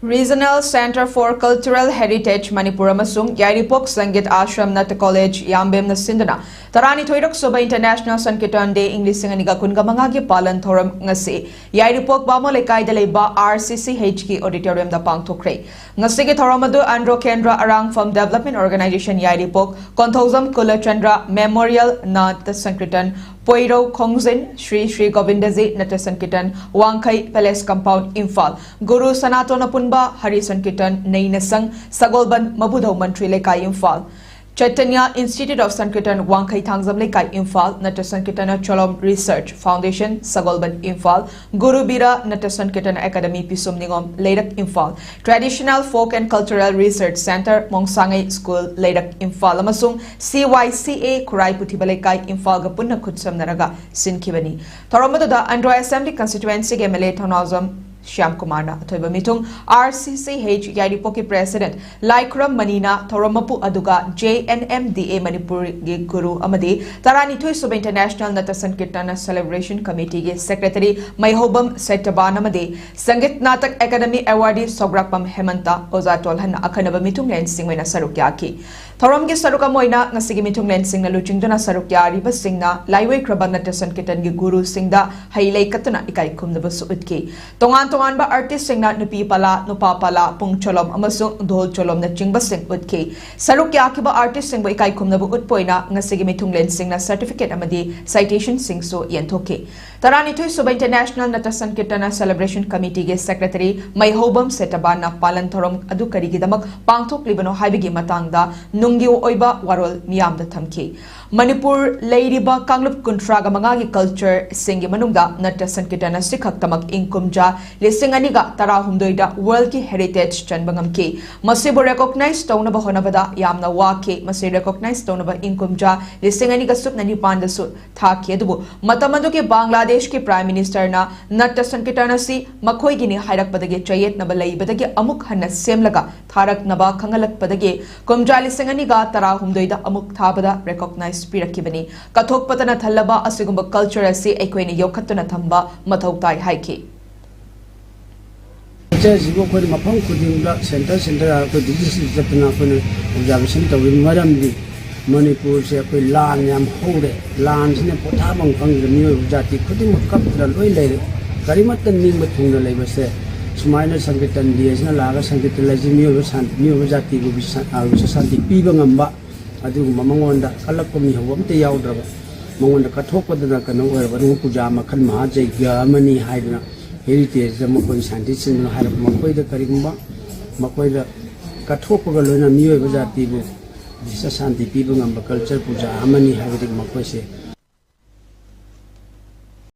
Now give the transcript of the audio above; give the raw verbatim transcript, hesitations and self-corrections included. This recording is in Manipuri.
Regional Centre for Cultural Heritage Manipur ꯑꯃꯁꯨꯡ ꯌꯥꯏꯔꯤꯄꯣꯛ ꯁꯪꯒꯤꯠ ꯑꯥꯁ꯭ꯔꯝ ꯅꯠꯇ ꯀꯣꯂꯦꯖ ꯌꯥꯝꯕꯦꯝꯅ ꯁꯤꯟꯗꯨꯅ ꯇꯔꯥꯅꯤꯊꯣꯏꯔꯛ ꯁꯨꯕ International Sankirtan Day ꯏꯪ ꯂꯤꯁꯤꯡ ꯑꯅꯤꯒ ꯀꯨꯟꯒ ꯃꯉꯥꯒꯤ ꯄꯥꯂꯟ ꯊꯧꯔꯝ ꯉꯁꯤ ꯌꯥꯏꯔꯤꯄꯣꯛ ꯕꯥꯃꯣꯟ ꯂꯩꯀꯥꯏꯗ ꯂꯩꯕ R C C H ꯀꯤ auditorium ꯗ ꯄꯥꯡꯊꯣꯛꯈ꯭ꯔꯦ꯫ ꯉꯁꯤꯒꯤ ꯊꯧꯔꯝ ꯑꯗꯨ ꯑꯟꯗ꯭ꯔꯣ ꯀꯦꯟꯗ꯭ꯔ ꯑꯔꯥꯡꯐꯝ Development Organisation ꯌꯥꯏꯔꯤꯄꯣꯛ, ꯀꯣꯟꯊꯧꯖꯝ ꯀꯨꯂꯆꯟꯗ꯭ꯔ Memorial ꯅꯥꯠꯇ ꯁꯪꯀꯤꯔꯇꯟ, ꯄꯣꯏꯔꯧ ꯈꯣꯡꯖꯤꯟ ꯁ꯭ꯔꯤ ꯁ꯭ꯔꯤ ꯒꯣꯕꯤꯟꯗꯖꯤ ꯅꯠꯇ ꯁꯪꯀꯤꯔꯇꯟ, ꯋꯥꯡꯈꯩ Palace Compound ꯏꯝꯐꯥꯜ, ꯒꯨꯔꯨ ꯁꯅꯥꯇꯣꯟ ꯑꯄꯨꯟꯕ ꯍꯔꯤ ꯁꯪꯀꯤꯔꯇꯟ ꯅꯩꯅꯁꯪ, ꯁꯒꯣꯜꯕꯟ ꯃꯕꯨꯙꯧ ꯃꯟꯇ꯭ꯔꯤ ꯂꯩꯀꯥꯏ Imphal, Chaitanya Institute of Sankirtan ꯋꯥꯡꯈꯩ ꯊꯥꯡꯖꯝ ꯂꯩꯀꯥꯏ ꯏꯝꯐꯥꯜ, ꯅꯠꯇ ꯁꯪꯀꯤꯔꯇꯟ ꯆꯣꯂꯣꯝ Research Foundation ꯁꯒꯣꯜꯕꯟ ꯏꯝꯐꯥꯜ, ꯒꯨꯔꯨ ꯕꯤꯔꯥ ꯅꯠꯇ ꯁꯪꯀꯤꯔꯇꯟ Academy ꯄꯤꯁꯨꯝ ꯅꯤꯉꯣꯝ Leirak Imphal, Traditional Folk and Cultural Research Centre Mongsangei school Leirak Imphal ꯑꯃꯁꯨꯡ C Y C A ꯈꯨꯔꯥꯏ ꯄꯨꯊꯤꯕ ꯂꯩꯀꯥꯏ ꯏꯝꯐꯥꯜꯒ ꯄꯨꯟꯅ ꯈꯨꯠꯁꯝꯅꯔꯒ ꯁꯤꯟꯈꯤꯕꯅꯤ꯫ ꯊꯧꯔꯝ ꯑꯗꯨꯗ ꯑꯟꯗ꯭ꯔꯣ Assembly Constituency ꯒꯤ M L A ꯊꯧꯅꯥꯎꯖꯝ ꯁ꯭ꯌꯥꯝ ꯀꯨꯃꯥꯔꯅ ꯑꯊꯣꯏꯕ ꯃꯤꯊꯨꯡ, R C C H ꯌꯥꯏꯔꯤꯄꯣꯛꯀꯤ President ꯂꯥꯏꯈꯨꯔꯝ ꯃꯅꯤꯅ ꯊꯧꯔꯝ ꯃꯄꯨ ꯑꯗꯨꯒ J N M D A ꯃꯅꯤꯄꯨꯔꯒꯤ ꯒꯨꯔꯨ ꯑꯃꯗꯤ ꯇꯔꯥꯅꯤꯊꯣꯏ ꯁꯨꯕ International ꯅꯠꯇ ꯁꯪꯀꯤꯔꯇꯟ Celebration Committee ꯒꯤ Secretary ꯃꯩꯍꯧꯕꯝ ꯁꯦꯇꯕꯥꯟ ꯑꯃꯗꯤ ꯁꯪꯒꯤꯠ ꯅꯥꯇꯛ Academy Awardee ꯁꯧꯒ꯭ꯔꯥꯛꯄꯝ ꯍꯦꯃꯟꯇ ꯑꯣꯖꯥ ꯇꯣꯜꯍꯟꯅ ꯑꯈꯟꯅꯕ ꯃꯤꯊꯨꯡꯂꯦꯟꯁꯤꯡ ꯑꯣꯏꯅ ꯁꯔꯨꯛ ꯌꯥꯈꯤ꯫ ꯊꯧꯔꯝꯒꯤ ꯁꯔꯨꯛ ꯑꯃ ꯑꯣꯏꯅ ꯉꯁꯤꯒꯤ ꯃꯤꯊꯨꯡꯂꯦꯟꯁꯤꯡꯅ ꯂꯨꯆꯤꯡꯗꯨꯅ ꯁꯔꯨꯛ ꯌꯥꯔꯤꯕꯁꯤꯡꯅ ꯂꯥꯏꯑꯣꯏꯈ꯭ꯔꯕ ꯅꯠꯇ ꯁꯪꯀꯤꯔꯇꯟꯒꯤ ꯒꯨꯔꯨꯁꯤꯡꯗ ꯍꯩ ꯂꯩ ꯀꯠꯇꯨꯅ ꯏꯀꯥꯏ ꯈꯨꯝꯅꯕꯁꯨ ꯎꯠꯈꯤ꯫ ꯇꯣꯉꯥꯟ ꯇꯣꯉꯥꯟꯕ artist ꯁꯤꯡꯅ ꯅꯨꯄꯤ ꯄꯂꯥ, ꯅꯨꯄꯥ ꯄꯂꯥ, ꯄꯨꯡ ꯆꯣꯂꯣꯝ ꯑꯃꯁꯨꯡ ꯙꯣꯜ ꯆꯣꯂꯣꯝꯅꯆꯤꯡꯕꯁꯤꯡ ꯎꯠꯈꯤ꯫ ꯁꯔꯨꯛ ꯌꯥꯈꯤꯕ artist ꯁꯤꯡꯕꯨ ꯏꯀꯥꯏ ꯈꯨꯝꯅꯕ ꯎꯠꯄ ꯑꯣꯏꯅ ꯉꯁꯤꯒꯤ ꯃꯤꯊꯨꯡꯂꯦꯟꯁꯤꯡꯅ certificate ꯑꯃꯗꯤ citation ꯁꯤꯡꯁꯨ ꯌꯦꯟꯊꯣꯛꯈꯤ꯫ ꯇꯔꯥꯅꯤꯊꯣꯏ ꯁꯨꯕ International ꯅꯠꯇ ꯁꯪꯀꯤꯔꯇꯟ Celebration Committee ꯒꯤ Secretary ꯃꯩꯍꯧꯕꯝ ꯁꯦꯇꯕꯥꯟꯅ ꯄꯥꯂꯟ ꯊꯧꯔꯝ ꯑꯗꯨ ꯀꯔꯤꯒꯤꯗꯃꯛ ꯄꯥꯡꯊꯣꯛꯂꯤꯕꯅꯣ ꯍꯥꯏꯕꯒꯤ ꯃꯇꯥꯡꯗ ꯅꯨꯡꯒꯤ ꯑꯣꯏꯕ ꯋꯥꯔꯣꯜ ꯃꯤꯌꯥꯝꯗ ꯊꯝꯈꯤ꯫ ꯃꯅꯤꯄꯨꯔ ꯂꯩꯔꯤꯕ ꯀꯥꯡꯂꯨꯞ ꯀꯨꯟꯊ꯭ꯔꯥꯒ ꯃꯉꯥꯒꯤ culture ꯁꯤꯡꯒꯤ ꯃꯅꯨꯡꯗ ꯅꯠꯇ ꯁꯪꯀꯤꯔꯇꯟ ꯑꯁꯤ ꯈꯛꯇꯃꯛ ꯏꯪ ꯀꯨꯝꯖꯥ ꯂꯤꯁꯤꯡ ꯑꯅꯤꯒ ꯇꯔꯥꯍꯨꯝꯗꯣꯏꯗ World ꯀꯤ Heritage ꯆꯟꯕ ꯉꯝꯈꯤ꯫ ꯃꯁꯤꯕꯨ recognize ꯇꯧꯅꯕ ꯍꯣꯠꯅꯕꯗ ꯌꯥꯝꯅ ꯋꯥꯈꯤ꯫ ꯃꯁꯤ recognize ꯇꯧꯅꯕ ꯏꯪ ꯀꯨꯝꯖꯥ ꯂꯤꯁꯤꯡ ꯑꯅꯤꯒ ꯁꯨꯞꯅ ꯅꯤꯄꯥꯟꯗꯁꯨ ꯊꯥꯈꯤ, ꯑꯗꯨꯕꯨ ꯃꯇꯝ ꯑꯗꯨꯒꯤ ꯕꯪꯒ꯭ꯂꯥꯗꯦꯁꯀꯤ Prime Minister ꯅ ꯅꯠꯇ ꯁꯪꯀꯤꯔꯇꯟ ꯑꯁꯤ ꯃꯈꯣꯏꯒꯤꯅꯤ ꯍꯥꯏꯔꯛꯄꯗꯒꯤ ꯆꯌꯦꯠꯅꯕ ꯂꯩꯕꯗꯒꯤ ꯑꯃꯨꯛ ꯍꯟꯅ ꯁꯦꯝꯂꯒ ꯊꯥꯔꯛꯅꯕ ꯈꯪꯍꯜꯂꯛꯄꯗꯒꯤ ꯀꯨꯝꯖꯥ ꯂꯤꯁꯤꯡ ꯑꯅꯤꯒ ꯇꯔꯥꯍꯨꯝꯗꯣꯏꯗ ꯑꯃꯨꯛ ꯊꯥꯕꯗ recognize ꯄꯤꯔꯛꯈꯤꯕꯅꯤ꯫ ꯀꯠꯊꯣꯛꯄꯇꯅ ꯊꯜꯂꯕ ꯑꯁꯤꯒꯨꯝꯕ culture ꯑꯁꯤ ꯑꯩꯈꯣꯏꯅ ꯌꯣꯛꯈꯠꯇꯨꯅ ꯊꯝꯕ ꯃꯊꯧ ꯇꯥꯏ ꯍꯥꯏꯈꯤ꯫ ꯀꯜꯆꯔꯁꯤꯕꯨ ꯑꯩꯈꯣꯏꯅ ꯃꯐꯝ ꯈꯨꯗꯤꯡꯗ, ꯁꯦꯟꯇꯔ ꯁꯦꯟꯇꯔ, ꯑꯩꯈꯣꯏ ꯗꯤꯁꯇ꯭ꯔꯤꯛ ꯗꯤꯁꯇ꯭ꯔꯤꯛ ꯆꯠꯇꯅ ꯑꯩꯈꯣꯏꯅ ꯑꯣꯕꯖꯥꯔꯕꯦꯁꯟ ꯇꯧꯔꯤꯕ ꯃꯔꯝꯗꯤ ꯃꯅꯤꯄꯨꯔꯁꯦ ꯑꯩꯈꯣꯏ ꯂꯥꯟ ꯌꯥꯝ ꯍꯧꯔꯦ꯫ ꯂꯥꯟꯁꯤꯅ ꯄꯣꯊꯥꯐꯝ ꯈꯪꯗ꯭ꯔꯦ꯫ ꯃꯤꯑꯣꯏꯕ ꯖꯥꯇꯤ ꯈꯨꯗꯤꯡꯃꯛ ꯀꯞꯇꯅ ꯂꯣꯏ ꯂꯩꯔꯦ꯫ ꯀꯔꯤꯃꯠꯇ ꯅꯤꯡꯕ ꯊꯨꯡꯅ ꯂꯩꯕꯁꯦ ꯁꯨꯃꯥꯏꯅ ꯁꯪꯀꯤꯔꯇꯟ ꯗꯦ ꯑꯁꯤꯅ ꯂꯥꯛꯑꯒ ꯁꯪꯀꯤꯔꯇꯟ ꯂꯩꯁꯤ ꯃꯤꯑꯣꯏꯕ ꯁꯥꯟ-, ꯃꯤꯑꯣꯏꯕ ꯖꯥꯇꯤꯕꯨ ꯕꯤꯁ-, ꯑ, ꯕꯤꯁ ꯁꯥꯟꯇꯤ ꯄꯤꯕ ꯉꯝꯕ ꯑꯗꯨꯒꯨꯝꯕ ꯃꯉꯣꯟꯗ ꯀꯜꯂꯛꯄ ꯃꯤꯍꯧꯕ ꯑꯝꯇ ꯌꯥꯎꯗ꯭ꯔꯕ, ꯃꯉꯣꯟꯗ ꯀꯠꯊꯣꯛꯄꯗꯅ ꯀꯩꯅꯣ ꯑꯣꯏꯔꯕ, ꯑꯗꯨꯒ ꯄꯨꯖꯥ ꯃꯈꯜ ꯃꯍꯥ ꯖꯩꯒ ꯑꯃꯅꯤ ꯍꯥꯏꯗꯅ ꯍꯦꯔꯤꯇꯦꯖꯇ ꯃꯈꯣꯏ ꯁꯥꯏꯟꯇꯤꯁꯁꯤꯡꯗꯨꯅ ꯍꯥꯏꯔꯛꯄ, ꯃꯈꯣꯏꯗ ꯀꯔꯤꯒꯨꯝꯕ ꯃꯈꯣꯏꯗ ꯀꯠꯊꯣꯛꯄꯒ ꯂꯣꯏꯅꯅ ꯃꯤꯑꯣꯏꯕ ꯖꯥꯇꯤꯕꯨ ꯕꯤꯁ ꯁꯥꯟꯇꯤ ꯄꯤꯕ ꯉꯝꯕ ꯀꯜꯆꯔ ꯄꯨꯖꯥ ꯑꯃꯅꯤ ꯍꯥꯏꯕꯗꯒꯤ ꯃꯈꯣꯏꯁꯦ